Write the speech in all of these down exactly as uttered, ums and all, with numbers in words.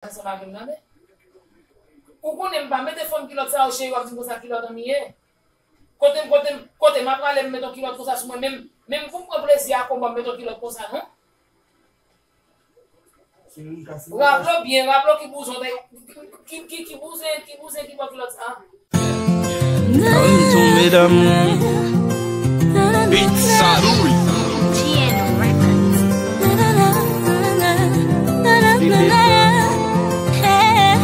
Ansanm avè m, tande. Ou konnen m pa mete fòm kilòt sa yo, cheri, w ap di m konsa kilòt an m ye. Kote m, kote m, kote m ap prale, m met yon kilòt konsa sou mwen, menm, menm pou m pran plezi ak ou, m p ap met yon kilòt konsa, non. Raple w byen, raple w ki bouzen, ki, ki, ki, ki bouzen, ki bouzen ki bò kilòt sa. Kan m tonbe damou. Beat Sadoul.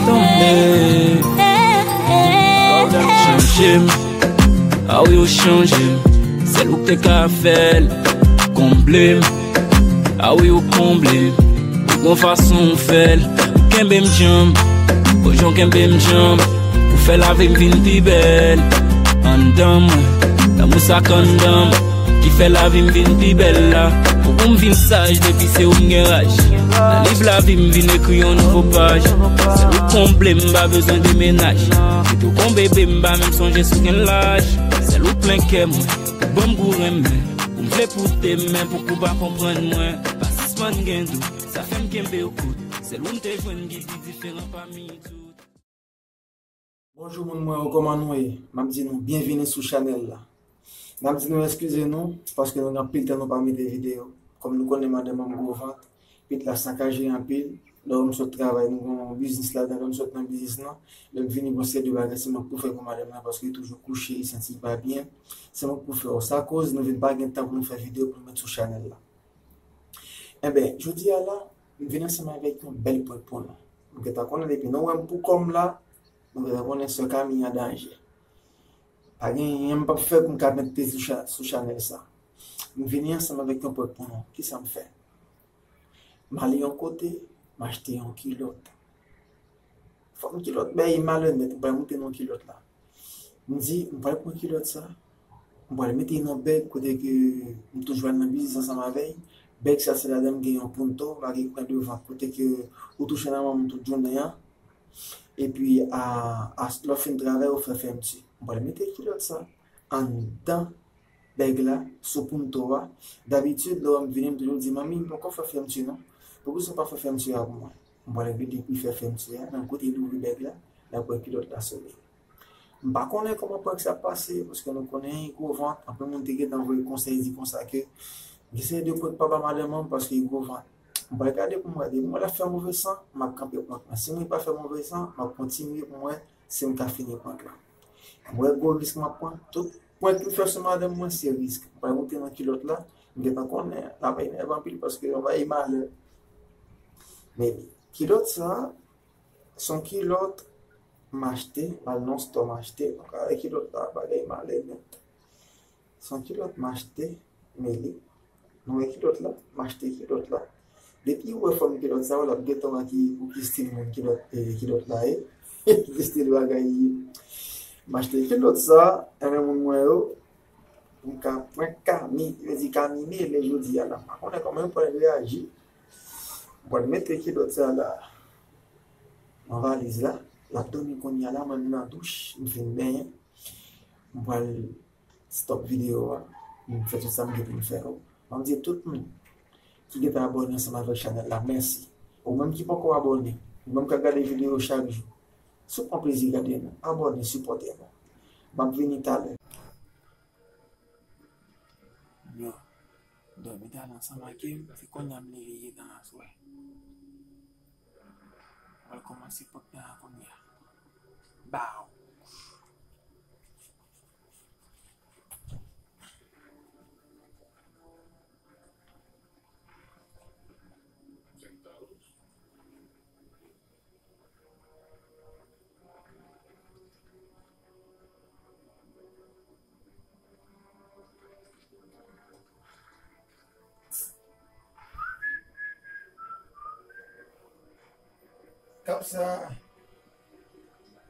Tonbe. Chanje m. A wi, ou chanje m. Sèl ou k te ka fè l. Konble m. A wi, ou konble m. Ou gon fason ou fè l. Ou kenbe m djanm. Ou jan w kenbe m djanm. Ou fè lavi m vin pi bèl. Anndan mwen, lanmou sa k anndan m, ki fè lavi m vin pi bèl la. Pou ou m vin saj depi se ou m gen raj. Nan liv lavi m vin ekri yon nouvo paj. Sèl ou konble m, m pa bezwen demenaj. Depi w gon bebe, m pa menm sonje si w gen laj. Sèl ou plen kè mwen, pou ban m gou renmen. Pou m vle pote men, pou kou pa konprann mwen. Pa sispann gen dout, sa fè m kenbe w kout. Sèl ou m te jwenn ki pi diferan pami tout. Bonjou moun mwen yo, kòman nou ye? M ap di nou byenvini sou chanèl la. M ap di nou eskize nou, paske nou gen anpil tan nou pa mete videyo. Kòm nou konnen madanm an gwo vant, pitit la sakaje anpil. Lè m sot travay, nou gen yon biznis ladan, lè m sot nan biznis lan, lè m vini gon seri de bagay, se mwen k pou fè pou madanm lan, paske li toujou kouche, li santi l pa byen. Se mwen k pou fè yo. Sa koz nou vin pa gen tan pou nou fè videyo pou nou met sou chanèl la. Enben, jodi a la, m vin ansanm avèk yon bèl prank pou nou. Nou gentan konnen depi nou wè m pou kò m la, nou gentan konnen sè Kami an danje. Pa gen anyen m p ap fè pou m ka met pye sou cha-, sou chanèl sa. M vini ansanm avèk yon prank pou nou. Kisa m fè? M ale yon kote, m achte yon kilòt. Fòm kilòt, bèy malè nèt, m pral montre nou kilòt la. M di, m pral pran kilòt sa, m pral mete nan bèg kote ke m toujou al nan biznis ansanm avè l. Bèg sa, se ladan m gen yon punto, m pa gen kwen devan, kote ke ou touche nan manman m tout jounen an. Epi, a, a, lè w fin travay, ou fè fèmti. M pral mete kilòt sa anndan bèg la, sou punto a. Dabitid, lè w wè m vini, m toujou di, "Manmi, m poko fè fèmti non. Poukisa w pa fè fèmti a pou mwen?" M pral gade pou l fè fèmti a, nan kote l ouvri bèg la, l ap wè kilòt la sou li. M pa konnen kòman prank sa ap pase, paske nou konnen li gwo vant, anpil moun te gentan voye konsèy di konsa ke gen seri de prank pa ba madanm an paske li gwo vant. M pral gade pou m wè, depi m wè l ap fè move san, m ap kanpe prank lan. Si m wè li pa fè move san, m ap kontinye pou m wè si m ka fini prank lan. M wè gwo risk m ap pran, tout prank m fè sou madanm mwen se risk. M pral montre nan kilòt la, m gentan konnen l ap enève anpil paske yon bagay malè. Men kilòt sa, se yon kilòt m achte, m al nan stò m achte, nou ka wè kilòt la, bagay malè nèt. Se yon kilòt m achte, men li, nou wè kilòt la, m achte kilòt la. Depi ou wè fòm kilòt sa, w ap gentan wè ki, pou ki stil moun kilòt, eh, kilòt la ye, ki stil bagay li ye. M achte kilòt sa, enben moun mwen yo, pou m ka prank Kami, ki vle di Kami mele jodi a la. M pa konnen kòman yo pral reyaji. M pral mete kilòt sa la nan valiz la. L ap dòmi kounye a la, mwen m nan douch, m fin benyen. M pral stop videyo a. M fè tout sa m gen pou m fè yo. M ap di tout moun ki gentan abòne ansanm avèk chanèl la, mèsi. Ou menm ki poko abòne, ou menm k ap gade videyo chak jou, si w pran plezi gade nou, abòne, sipòte nou. M ap vini talè. Yo, dòmi t al ansanm ak m, se kounye a m leve gentan aswè. Mwen kòmanse pòt la kounye a. Baw! Kap sa,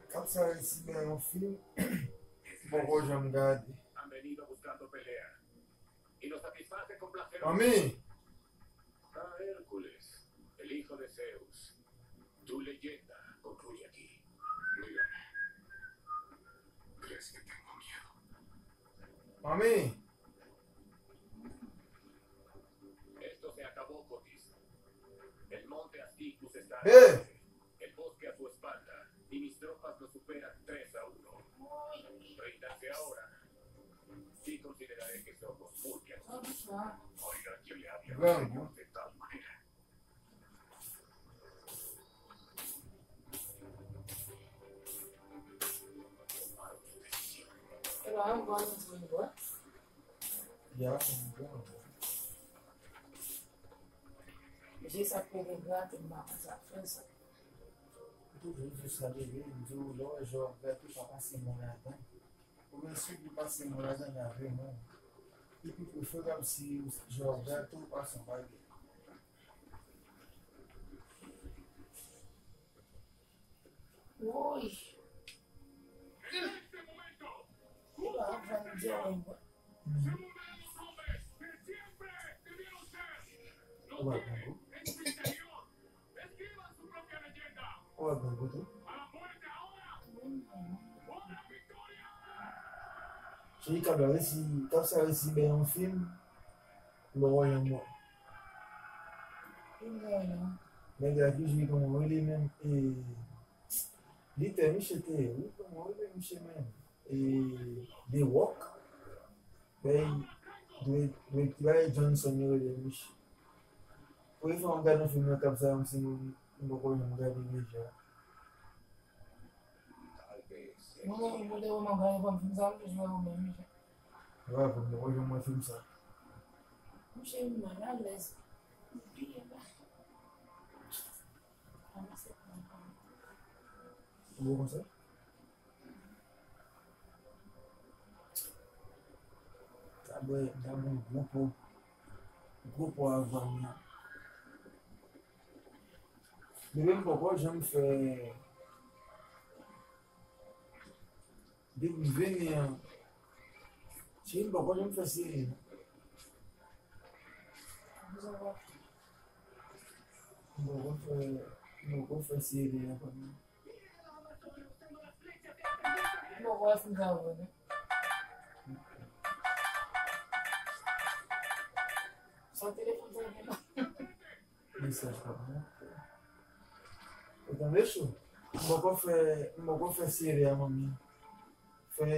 kap sa resi bay yon fim. Bon, bon, janm gade. Manmi! A Hércules, el hijo de Zeus. Tu leyenda concluye aquí. Mírame. ¿Crees que tengo miedo? Manmi! Esto se acabó, Cotis. El monte Asticus está al frente. Grangou. E pa yon bon nou di wi bwè. Ya, yon bon. Je sa k pede grate m pa konn sa k fè sa. Ou toujou di sa bebe, m di w lè w wè je w ap grate pa pase men ladan. Ou gen sik li pase men ladan la vreman. Li pi preferab si je w ap grate w pase yon bagay. Woy! Ou pa aprann di anyen. Ou pa aprann gou? Ou pa aprann gou tou? Cheri, kab la resi, kab sa resi bay yon fim. Lè w wè yon mò. Nèg la ki jwe kòman w rele menm, e, li tè misye te ye wi, kòman w rele misye menm, e, The Rock. Bay, dwe, dwe, bay Johnson yo rele misye. Premye fwa m gade yon fim nan kab sa, m si m, m poko janm gade deja. Mwen menm, mwen te wè m ap gade kòm fim sa, m toujou wè yo menm jan. Bravo, mwen wè jan mwen fim sa. Monchè, m malalèz. M bliye ba. Ou bon konsa? Ta bwè, ta bwè yon gwo po. Gwo po a vwam nan. Depi m poko janm fè. Depi m vini an. Cheri, m poko janm fè seri non. M poko fè, m poko fè seri ankò non. M poko wè fim sa vre non. Sa telefòn sa gen la. Mesaj pa bon. Ou tande cho? M poko fè, m poko fè seri a manmi. Fè,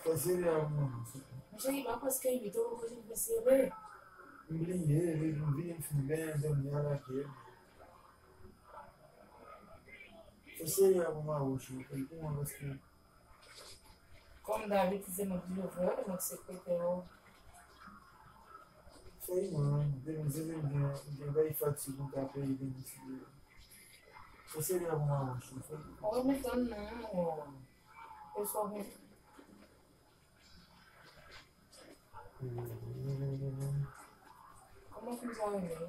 fè seri a manmi. Monchè, li pa prèske uit an, ou poko janm fè seri. M bliye, li, m bliye m fin benyen dènye a lage. Fè seri a pou m a wouch yo, fè l pou mwen paske Kòm dabitid, se mwen ki toujou fè yo, donk sekretè yo. Fè imaj, depi m sezi m gen, m gen bay fatig m ka peye depi m sezi. Fè seri a pou m a wouch yo, fè imaj. Ou wè m tann non, ou. E sa w gen. Kòman fim sa rele?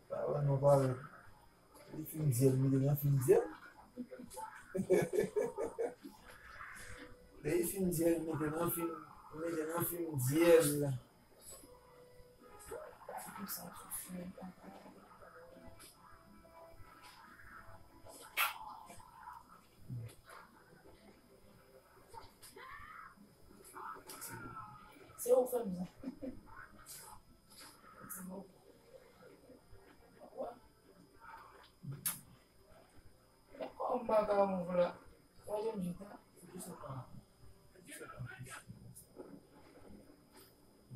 Pa wè non, pa wè. Li fin dyèl, mete nan fin dyèl. Li fin dyèl, mete nan fin, mete nan fin dyèl. Se ou fè m sa. Ti bobo. Wè. Kòman m pa ka move la? Gade m jete a.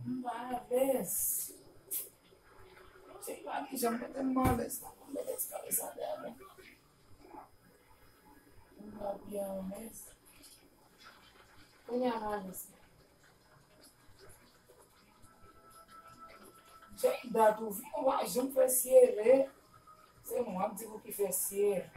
M pa alèz. Se pa ki jan m mete m alèz la. M mete ti kare sa dèyè mwen. M pa byen alèz. Kounye a m alèz. Jeyda tou vin, ou pa janm fè syere. Se mwen ap di pou ki fè syere.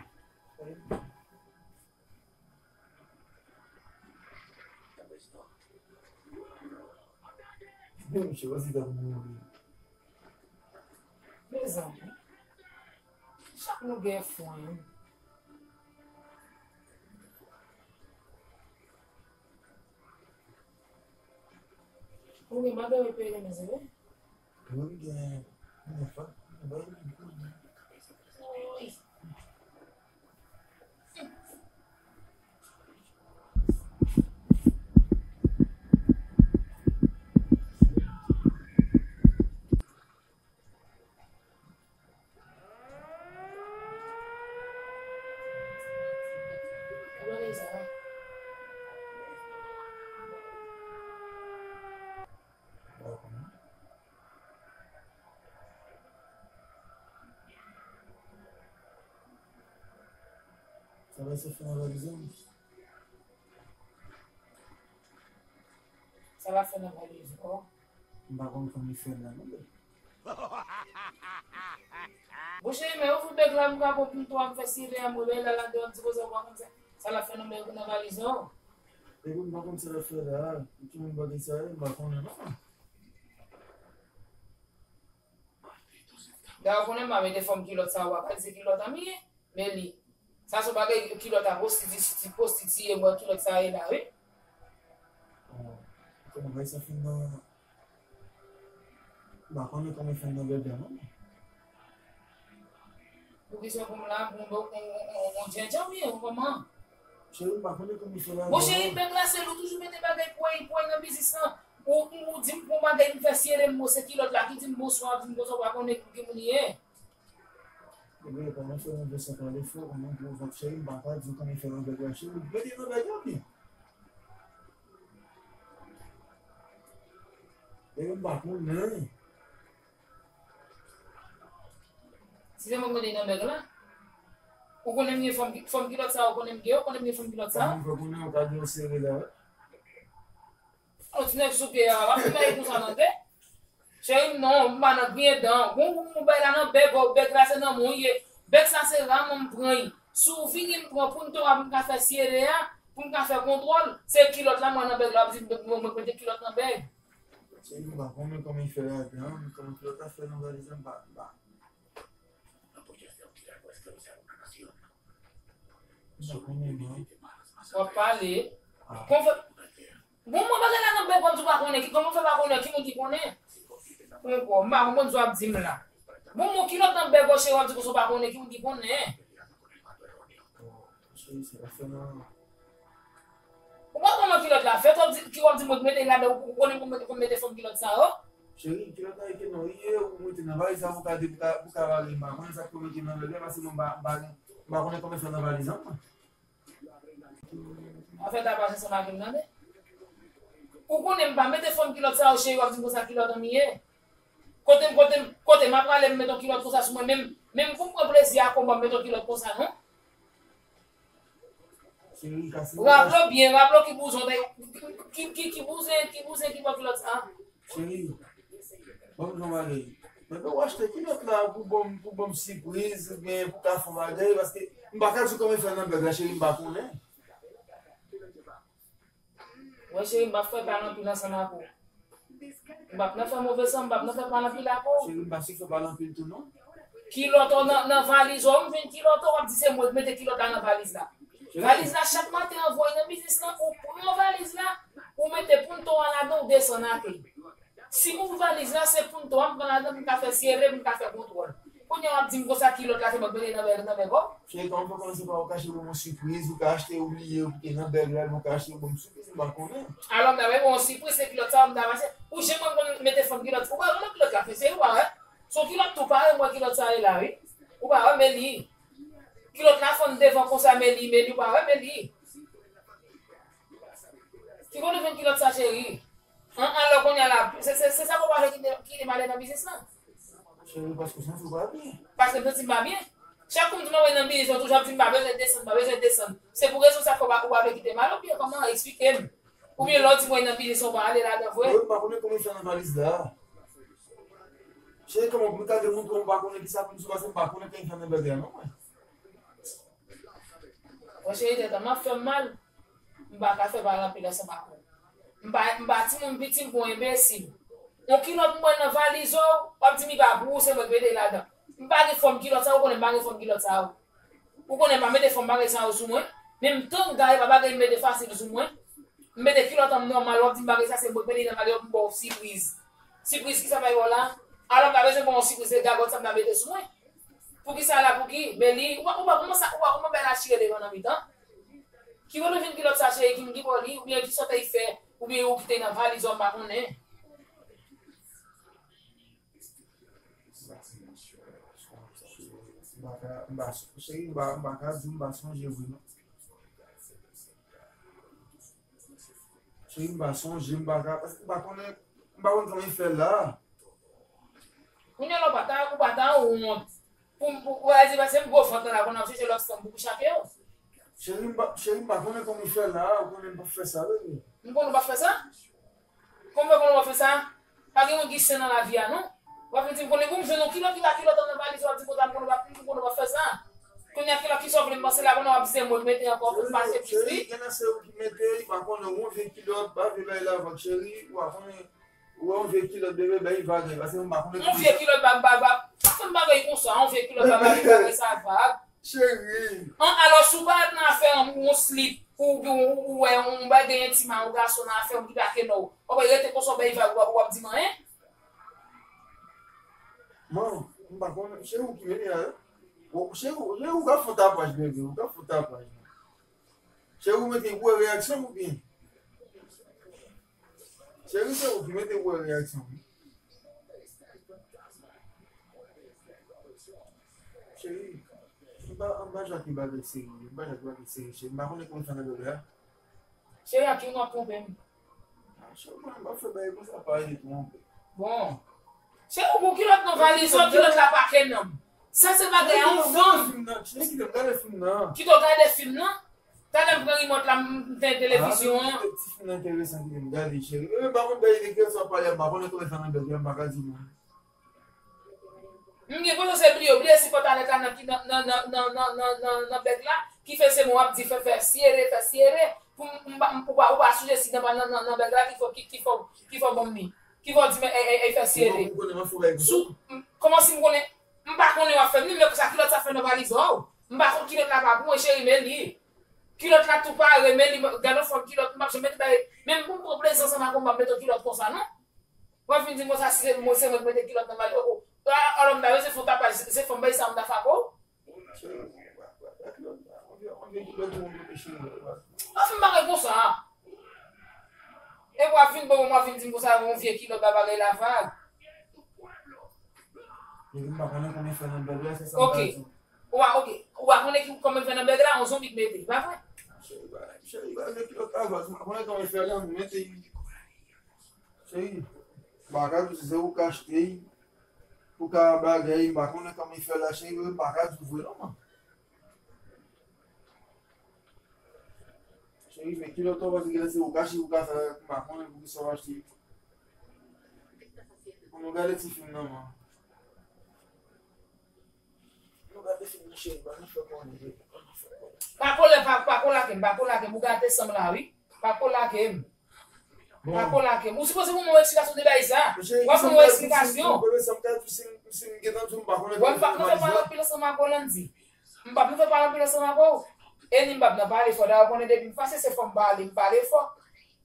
Menm chè, wè si ta pou mouri. Mezanmi, chak nou gen fon yo. Ou gen bagay ou peye mezanmi? Wi, m gen, m gen fon. Wi. Travay sa fè nan valiz an. Sa va fè nan valiz ou? M pa konn kòman fè la non. Bon cheri, men ouvri bèg la, m ka pran pou m tou, m fè sere a, m rele la ladan, m di koze ou pa konn sa. Sa la fè nan bèg ou nan valiz ou? Epi m pa konn sa la fè la. Ki moun bagay sa ye, m pa konnen non. Dayè ou konnen m pa mete fòm kilòt sa, ou pa ka di se kilòt an m ye. Men li. Sa se yon bagay kilòt a pwostiti, pwostitiye, mwen kilòt sa ye la, wi. Kòman bagay sa fin nan, m pa konnen kòman fin nan bèbè non. Poukisa pou m la, pou m, pou m, pou m, pou m djendjan m ye, ou kòman? Cheri, m pa konnen kòman fin nan bèbè non. Bon, cheri, bèg la se li w toujou mete bagay pwèy, pwèy nan biznis lan. Ou, ou, ou di m pou bagay m fè sere m, se kilòt la ki di m bonswa, di m bonswa, ou pa konnen ki moun li ye. Ebyen, kòman fè mwen fè sa pale fò, kòman pou vant cheri, m pa ka di w kòman fè nan bèg la cheri, mete nan bèg la byen. Ebyen, m pa konnen. Si se mwen k mete nan bèg la, ou konnen m gen fòm, fòm kilòt sa, ou konnen m gen, ou konnen m gen fòm kilòt sa. Kòman fè konnen ou ka gen yon sere la, wi? Yon ti nèg sou pye a, w ap fè bagay konsa nan tè. Cheri m non, m pa nan griyen dan. Bon, bon, bon, bèg la nan bèg ou, bèg la se nan men w ye. Bèg sa se la mwen m pran l. Si w vini m pran pou n te w ap m ka fè sere a, pou m ka fè kontwòl, se kilòt la mwen nan bèg la, w ap di m mwen mete kilòt nan bèg. Cheri m pa konnen kòman l fè ladan, kòman kilòt la fè nan valiz la, m pa, m pa. M pa konnen non. W ap pale. Bon, mwen bagay la nan bèk, w ap di w pa konnen. Ki, kòman w fè pa konnen? Ki moun ki konnen? Bon, bon, m pa konprann sa w ap di m la. Bon, mwen kilòt nan bèk, cheri, w ap di konsa w pa konnen. Ki moun ki konnen? Bon, cheri, se pa fè nan. Ou pa konnen kilòt la fèt, w ap di, ki w ap di mwen mete ladan, ou konnen pou mete, pou mete fòm kilòt sa yo? Cheri, kilòt la, ki non, li ye, ou mete nan valiz la, pou ka, pou ka, pou ka rale, m pa konnen sa k pou mete nan valiz la, paske mwen m pa, m pa, m pa konnen kòman fè nan valiz la, mwen. Afè ta pase san pa vin tande. Ou konnen m pa mete fòm kilòt sa yo, cheri, w ap di m konsa kilòt an m ye. Kote m, kote m, kote m ap prale, m met yon kilòt konsa sou mwen, menm, menm pou m pran plezi a kò m, m ap met yon kilòt konsa, non. Cheri, kase. Raple w byen, raple w ki bouzen, ki, ki, ki bouzen, ki bouzen ki bò kilòt sa. Cheri, ban m di w yon bagay. Bebe, ou achte kilòt la pou ban m, pou ban m sipriz, oubyen pou ka fè yon bagay, paske m pa ka di w kòman fè nan bèg la, cheri, m pa konnen. Wè, cheri, m p ap fè pale anpil ansanm ak ou. M p ap nan fè move san, m p ap nan fè pale anpil ak ou. Cheri, m pa sou fè pale anpil tou, non. Kilòt ou nan, nan valiz ou, m vin kilòt ou, w ap di se mwen k mete kilòt la nan valiz la. Valiz la, chak maten anvan w nan biznis lan, ou pran valiz la, ou mete pounto a ladan, ou desann ake. Si m ouvri valiz la, se pounto a m pran ladan pou m ka fè sere, pou m ka fè kontwòl. Kounye a w ap di m konsa kilòt la se mwen k mete nan bèg, nan bèg ou. Cheri, kòman w fè konnen se pa ou k achte pou mwen sipriz, ou ka achte, ou bliye, ou kite nan bèg la, ou ka achte pou mwen sipriz, m pa konnen. Alò, m ta bay pou mwen sipriz, se kilòt sa, m ta pase. Ou janm konn mete fòm kilòt, ou pa wè kilòt la fè, se ou pa wè. Se yon kilòt tou pare, mwen kilòt sa ye la, wi. Ou pa wè, men li. Kilòt la fann devan konsa, men li, men li, ou pa wè, men li. Ki kote w jwenn kilòt sa, cheri? An, alò kounye a la, se, se, se sa pou w pa fè kite, kite m ale nan biznis lan. Cheri, paske w santi w pa byen. Paske m santi m pa byen. Chak kou m di w mwen nan biznis, ou toujou ap di m pa bezwen desann, pa bezwen desann. Se pou rezon sa fè w pa, ou pa vle kite m ale oubyen kòman? Eksplike m. Oubyen lè w di mwen nan biznis, ou pa ale ladan vre. Wi, m pa konnen kòman fè nan valiz la. Cheri, kòman pou m ka demontre w m pa konnen kisa pou m di w, paske m pa konnen kòman fè nan bagay la non, mwen. Mwen cheri, tèt an ap fè m mal. M pa ka fè pale anpil ansanm ak ou. M pa, m pa timoun piti, m pa yon enbesil. Yon kilòt m wè nan valiz ou, w ap di m li pa pou ou, se mwen k mete l ladan. M pa gen fòm kilòt sa, ou konnen m pa gen fòm kilòt sa yo. Ou konnen m pa mete fòm bagay sa yo sou mwen. Men m tanga, e pa bagay m mete fasil sou mwen. M mete kilòt an m nòmal, w ap di m bagay sa se mwen k mete l nan valiz ou, m ba w sipriz. Sipriz kisa m bay ba w la? Alò m pa bezwen ba w yon sipriz, se gagòt sa m ta mete sou mwen. Poukisa la, pou ki? Men li, ou pa, ou pa kòmanse, ou pa kòmanse bay la chire devan nan mitan. Ki kote w jwenn kilòt sa, cheri, ki, ki bò li, oubyen ki sa w te fè, oubyen ou kite nan valiz ou, m pa konnen. M pa ka, m pa, cheri, m pa, m pa ka di, m pa sonje vre non. Cheri, m pa sonje, m pa ka, paske m pa konnen, m pa konn kòman fè la. Kounye a la, ou pa ta, ou pa ta wont. Pou m, pou, pou, pou, paske m gwo vant la, konn ap chèche lòt fanm pou kouche ak yo. Cheri, m pa, cheri, m pa konnen kòman m fè la, ou konnen m p ap fè sa, bebe. M konnen w p ap fè sa? Kòman w konnen w p ap fè sa? Pa gen moun ki sen nan lavi a, non. W ap vin di m konnen pou m jwenn yon kilòt, li pa kilòt an nan valiz, w ap di konsa, m konnen w p ap, m konnen w p ap fè sa. Kounye a kilòt ki sa w vle m panse la, konnen w ap di se mwen k mete ankò pou m fache plis, wi. Cheri, gen nan se ou ki mete, m pa konnen, yon vye kilòt, pa vle bay la vag, cheri, w pa konnen, ou wè yon vye kilòt, bebe, bay vag, paske m pa konnen. Yon vye kilòt, ba, ba, ba, pa fè m bagay konsa, yon vye kilòt, ba, ba, bagay sa vag. Cheri. An, alò, si w pa nan afè an, yon slip, ou, ou, ou, ou wè yon bagay entim a yon gason nan afè, ou ki pa ke non. Ou pa rete konsa, bay vag, w ap, w ap di m anyen? Man, m pa konnen. Cheri, ou ki mete a, wi. Bon, cheri, ou, cheri, ou ka fè tapaj, bebe, ou ka fè tapaj. Cheri, ou mete pou wè reyaksyon m oubyen? Cheri, se ou ki mete pou wè reyaksyon m. Cheri, m pa, m pa jake bagay serye, m pa jake bagay serye, cheri. M pa konnen kòman fè nan bagay la. Cheri, ak ki w ap twonpe m? Ah, cheri, mwen, m pa fè bagay konsa, pa rete twonpe. Bon. Cheri, ou gon kilòt nan valiz ou, kilòt la pa ke non m. Sa se bagay a yon fanm. Cheri, kite m gade fim nan. Kite w gade fim nan? Talè m pran rimòt la, m, m ten televizyon an. Ah, ti fim nan enteresan, kite m gade, cheri. Mwen, m pa konn bagay de kiyès w ap pale a, m pa konnen kòman fè nan bagay la, m pa ka di non. M gen potansye bliye, bliye si pòtalèt la nan ki nan, nan, nan bèk la, ki fè se mwen w ap di fè, fè syere, fè syere, pou m, m pa, m, ou pa, ou pa sonje si nan, nan, nan, nan bèk la ki fè, ki, ki fè, ki fè bon li, ki fè w di men, ey, ey, ey, fè syere. Ou konnen m ap fè bagay konsa? Sou, m, kòman si m konnen, m pa konnen w ap fè m li, men sa kilòt sa fè nan valiz ou? M pa konn kilòt la pa pou mwen, cheri, men li. Kilòt la tou pare, men li, gade yon fòm kilòt, m p ap janm mete bagay, menm pou m pran plezi ansanm ak ou, m p ap mete yon kilòt konsa, non. W ap vin di m konsa, si se mwen, se mwen ki mete kilòt nan valiz. Oh, oh. A, alò, m ta bezwen fè yon tapaj, se, se fanm bay sa, m ta fako. W ap fè m bagay konsa. E w ap vin bon, w ap vin di m konsa, yon vye kilòt, ba bagay la vag. Epi m pa konnen kòman fè nan bèl la, se sa m ta di w. Ou a, ok. Ou a konnen ki, kòman fè nan bèl la, yon zonbi k mete, pa vre? Cheri, ba, cheri, ba, vye kilòt la vag, m pa konnen kòman fè la, m mete. Cheri, m pa ka di w si se ou k achte l, ou ka bagay, m pa konnen kòman l fè la, cheri, m pa ka di w vre non, man. Cheri, men kilòt ou panse genlè se ou k achte, ou ka fè, m pa konnen poukisa w achte. Pou nou gade ti fim nan, man. Nou gade fim nan, cheri, pa nou fè konnen, pa nou fè konnen. Pa ko la, pa, pa ko lage m, pa ko lage m, ou gate san m la, wi. Pa ko lage m. Pa ko lage m. Ou sipoze ban mwen yon eksplikasyon de bagay sa. W ap ban mwen yon eksplikasyon. Bebe, sa m ka di w, si m, si m gentan di w, m pa konnen. Bon, m p ap nan fè pale anpil ansanm ak ou, Landy. M p ap nan fè pale anpil ansanm ak ou. E ni m p ap nan pale fò. Dayè, ou konnen depi m fache, se fò m pale, m pale fò.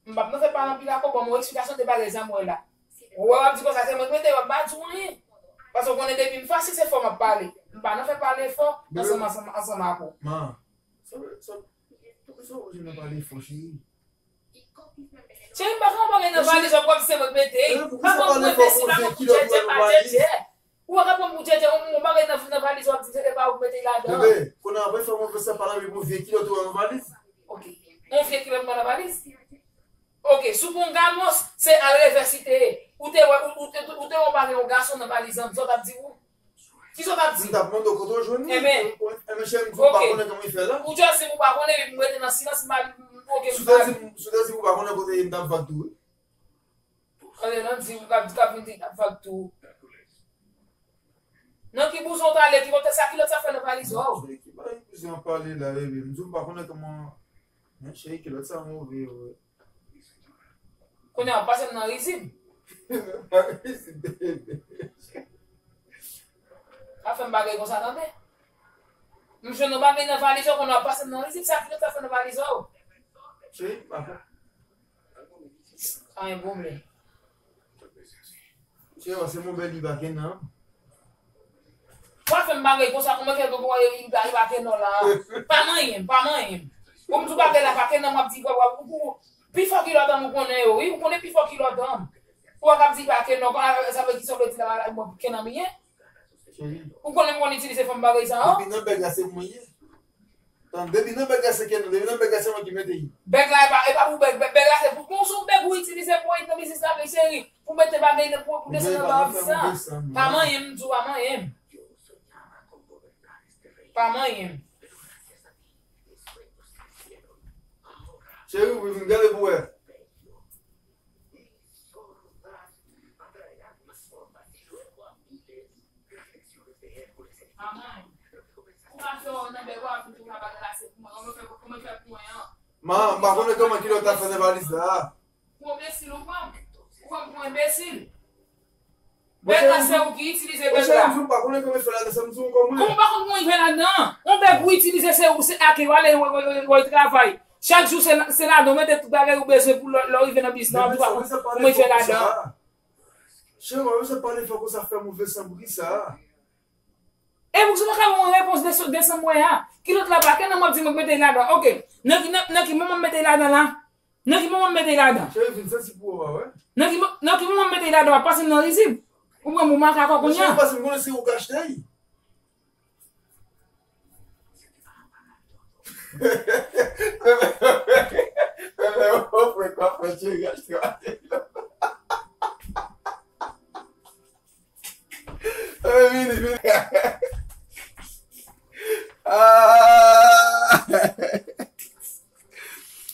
M p ap nan fè pale anpil ak ou, ban mwen yon eksplikasyon de bagay sa m wè la. Ou wè w ap di konsa, se mwen k mete, w ap pa di w anyen. Paske ou konnen depi m fache, se fò m ap pale. M pa nan fè pale fò ansanm, ansanm, ansanm ak ou. Man, sa, sa, sa w jwenn nan pale fò, cheri? Cheri, m pa fè yon bagay nan valiz, w ap wè se mwen k mete. Pa pran m pou enbensil, pa pran m pou djèdjè, pa djèdjè. Ou pa ka pran m pou djèdjè, yon, yon bagay nan, nan valiz, w ap di se pa ou k mete l ladan. Bebe, kounye a, apre fè mwen fè sa, pa la, men yon vye kilòt ou nan valiz. Ok. Yon vye kilòt mwen nan valiz? Ok, si w gon galmòs, se al revè si te ye. Ou te wè, ou, ou te, ou te wè yon bagay, yon gason nan valiz an, sa w t ap di ou? Kisa w t ap di? M t ap mande w kote w jwenn li. Enben. Enben, cheri, m di w pa konnen kòman l fè la. Ou just di m ou pa konnen, epi m rete nan silans, m pa, m, ok, m pa. Si w te di m, si w te di m ou pa konnen kote l ye, m t ap vag tou, wi. Tande, Landy, ou k ap, k ap vin di l t ap vag tou. Nan ki bouzon w t ale, ki kote sa, kilòt sa fè nan valiz ou? Ki bagay bouzon ap pale la, bebe? M di w m pa konnen kòman, men cheri, kilòt sa move, wi. Kounye a, w ap pase m nan rizib. Pa rizib, bebe. Pa fè m bagay konsa, tande. M jwenn yon bagay nan valiz ou, kounye a, w ap pase m nan rizib, sa kilòt sa fè nan valiz ou? Cheri, pa fè. Anyen pwoblèm. Cheri, se mwen bèl li pa gen nan. Pa fè m bagay konsa, kòman fè pou li pa, li pa gen non la? Pa manyen m, pa manyen m. Ou m di w bagay la pa gen non, m ap di, w, w, w, w, pi fò kilòt an m, ou konnen yo, wi, ou konnen pi fò kilòt an m. Ou pa ka ap di pa gen non, sa vle ki sa w vle di la, mwen gen nan m ye? Cheri. Ou konnen m konn itilize fòm bagay sa yo? Depi nan bèg la, se mwen ye. Tande, depi nan bèg la se Kenan, depi nan bèg la se mwen ki mete l. Bèg la, e pa, e pa pou bèg, bèg, bèg la se pou, bon, se yon bèg ou itilize pou ret nan biznis la, men cheri, pou mete bagay nan, pou, pou desann anba ofis la. Pa manyen m, m di w, pa manyen m. Pa manyen m. Cheri, wi, vin gade pou wè. Manman, ou pa fè nan bèk ou ap vin tou ka bagay la, se pou mwen. Kòman fè, kòman fè pou mwen an? Man, m pa konnen kòman kilòt la fè nan valiz la. Pou enbesil ou pran m. Ou pran m pou enbesil. Bèg la se ou ki itilize bèg la. Monchè, m pa konnen kòman fè ladan, sa m di w kòman. Kòman ou pa konn kòman fè ladan? On bèg ou itilize, se ou, se ak yo ale, yo, yo, yo, yo travay. Chak jou se, se ladan, ou mete tout bagay ou bezwen pou lè, lè w rive nan biznis la, ou di pa konn kòman fè ladan. Cheri, mwen se pale fò konsa fè move san pou kisa? E pou sa w pa ka ban mwen repons de, de sa m wè a. Kilòt la pa, kè nan mwen di mwen mete ladan. Ok. Nan ki, nan, nan ki moman m mete ladan la? Nan ki moman m mete ladan? Cheri, vin santi pou ou, wè. Nan ki mo-, nan ki moman m mete ladan? W ap pase m nan rizib? Ou pran m pou makak kounye a? Cheri, pase m konnen se ou k achte l. Vini, vini. Ah!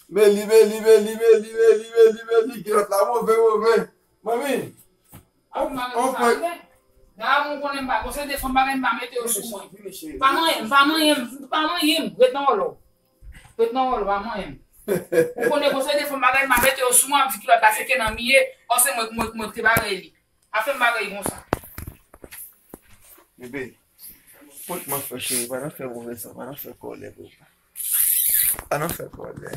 Meli, meli, meli, meli, meli, meli, meli. Kilòt la move, move. Manmi, on pwen. Dam, ou konnen m pa, gon seri de fanm bagay m pa mete yo sou mwen. Pa manyen m, pa manyen m, pa manyen m. Ret nan wòl ou. Ret nan wòl ou, pa manyen m. Ou konnen gon seri de fanm bagay m pa mete yo sou mwen, ap di kilòt la se ke nan miye, ò se mwen, mwen, mwen te bare li. A fè m bagay konsa. Bebe, pòt mwen fè cheri, pa nan fè move san, pa nan fè kòlè, bebe. Pa nan fè kòlè.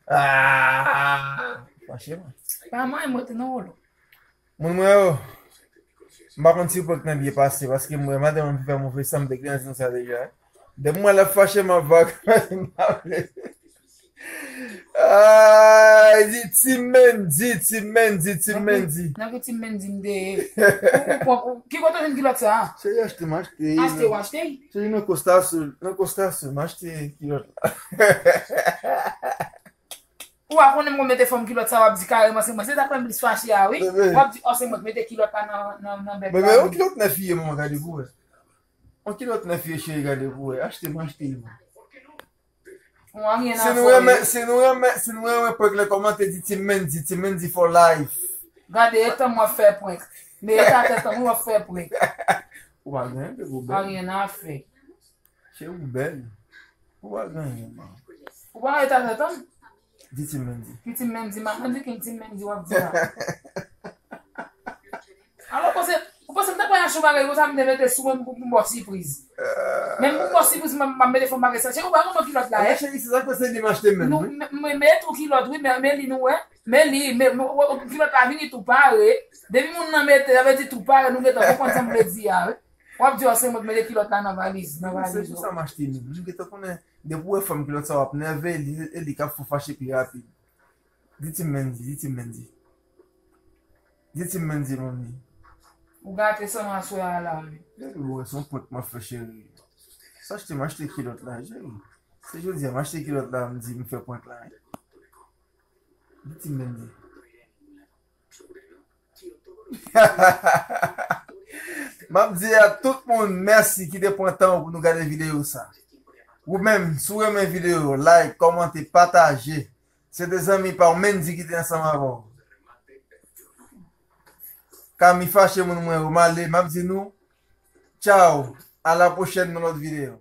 Ah, fache mwen. Pa mwen, mwen te nan wòl ou. Moun mwen yo, m pa konn si prank nan byen pase, paske m wè madanm an fè move san, m te gentan di nou sa deja. Depi m wè l ap fache, m ap vag, paske m pa vle. Ay, di Team Mendy, Team Mendy, Team Mendy. Nan ki Team Mendy m te ye? Ou, ou, ou, ki kote w jwenn kilòt sa a? Cheri, achte m achte. Achte w achte? Cheri, nan Costa Sul, nan Costa Sul, m achte kilòt la. Ou a konnen m konn mete fanm kilòt sa, w ap di kareman se mwen. Se sa k fè m plis fache a, wi. Bebe. W ap di, ò, se mwen k mete kilòt la nan, nan, nan bèk la, wi. Bebe, yon kilòt nèf ye, manman, gade pou wè. Yon kilòt nèf ye, cheri, gade pou wè. Achte m achte, man. Ou anyen nan fè. Si nou renmen, si nou renmen, si nou renmen prank la, kòmante, di Team Mendy, Team Mendy for life. Gade, etan m w ap fè prank. Men eta tèt an, w ap fè prank. Ou pa gen, bebe, ou bèl. Anyen nan fè. Cheri, ou bèl. Ou pa gen anyen, man. Ou pa rete avè tan? Di Team Mendy. Ki Team Mendy, ma, Mendy, ki Team Mendy w ap di la? Alò, ou panse, ou panse m ta pral achte yon bagay konsa, m te mete sou mwen pou, pou m ba w sipriz. Menm pou m ba w sipriz, m, m ap mete fanm bagay sa. Cheri, ou pa konn kilòt la, eh? Cheri, se sa k fè se li m achte menm, wi. Nou, m, m, mete yon kilòt, wi, men, men li nou wè. Men li, men, men, w, w, kilòt la vini tou pare. Depi moun nan mete, sa vle di tou pare, nou gentan konprann sa m vle di a, wi. W ap di, ò, se mwen k mete kilòt la nan valiz, nan valiz ou. Se pou sa m achte li. M gentan konnen, depi w wè fanm kilòt sa w ap nève, li, e li k ap fè w fache pi rapid. Di Team Mendy, di Team Mendy. Di Team Mendy, manmi. Ou gate san aswè a la, wi. Depi w wè se yon prank m ap fè, cheri. S achte m achte kilòt la, cheri. Se jodi a m achte kilòt la, m di m fè prank la, wi. Di Team Mendy. M ap di a tout moun mèsi ki te pran tan pou nou gade videyo sa. Ou menm, si w renmen videyo, like, kòmante, pataje. Se te zanmi pa w Mendy ki te ansanm avè w. Kami fache moun mwen yo, m ale, m ap di nou, tchaw, a la pwochèn nan lòt videyo.